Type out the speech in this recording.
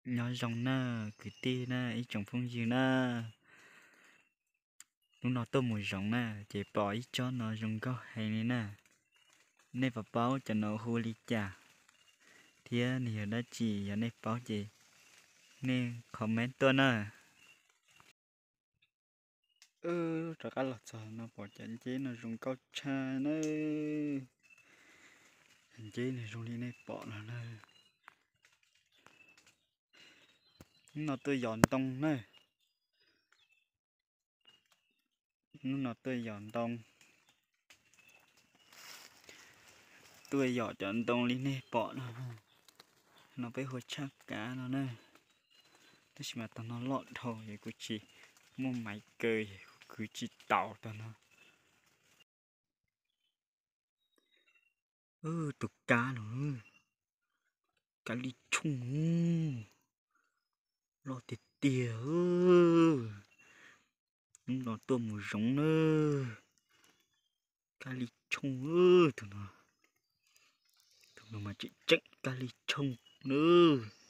Nyob zoo na, kwv tij na, ib tsoom phooj ywg na. Hnub no tuaj mus zoov na, ces pom ib tsob no zoo nkauj heev li na. Nej puas paub cov no hu li cas thiab nws yog dab tsi? Yog nej paub ces nej comment tuaj na. Rov qab los txog no pom cov nceb no zoo nkauj tshaj na. Cov nceb no zoo li nej pom no na. Hnub no tuaj yos ntoo na. Hnub no tuaj yos ntoo. Tuaj yos cov ntoo li nej pom no. No peb hu ua tshaj kav no na. Tab sis mas tog no loj dhau es kuv tsis muaj maiv kaw, kuv kwv tsis taus tog no. Tus kab no, kab lij tshooj, loj tiag tiag. Hnub no tuaj mus zoov na, kab lij tshooj, tus no, tus no mas tseem tseem kab lij tshooj nawb.